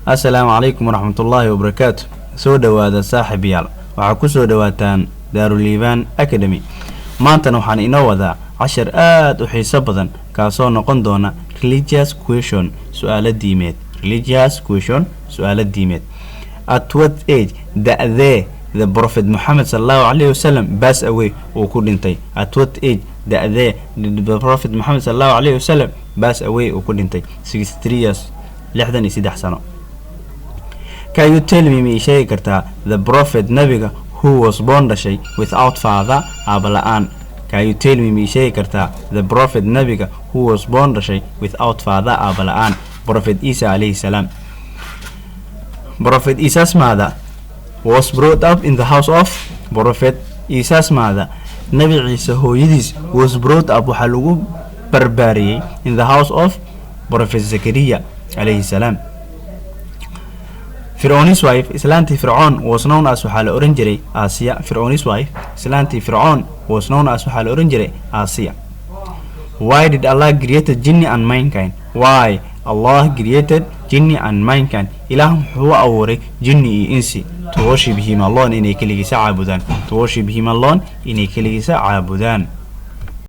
Assalaamu calaykum waraxmatullaahi wabarakaatu. Soo dhowaada, saaxiibayaal. Waxaa ku soo dhowaataan Daaruliibaan Academy. Maantana waxaan inoo wadaa cashar aad u xiiso badan, kaasoo noqon doona religious question, su-aalo diimeed. Religious question, su-aalo diimeed. At what age, da-dee, the Prophet Muhammad sallallahu alayhi wasallam pass away, uu ku dhintay? At what age, da-dee, did the Prophet Muhammad sallallahu alayhi wasallam pass away, uu ku dhintay? 63 years, 63 sano. Can you tell me, ma ii sheegi kartaa, the prophet, nabiga, who was born, dhashay, without father, aaba la-aan? Can you tell me, ma ii sheegi kartaa, the prophet, nabiga, who was born, dhashay, without father, aaba la-aan? Prophet Isa calayhi salaam. Prophet Isa's mother was brought up in the house of? Prophet Isa's mother, Nabi Ciise hooyadiis, was brought up, waxaa lagu barbaariyey, in the house of Prophet Zakariya calayhi salaam. Fircoon's wife, islaantii Fircoon, was known as, waxaa la oran jiray, Aasiya. Fircoon's wife, islaantii Fircoon, was known as, waxaa la oran jiray, Aasiya. Why did Allah created jinni and mankind? Why Allah created jinni and mankind? Ilaah muxuu abuuray jinni iyo insi? To worship Him alone, inay keligiisa caabudaan. To worship Him alone, inay keligiisa caabudaan.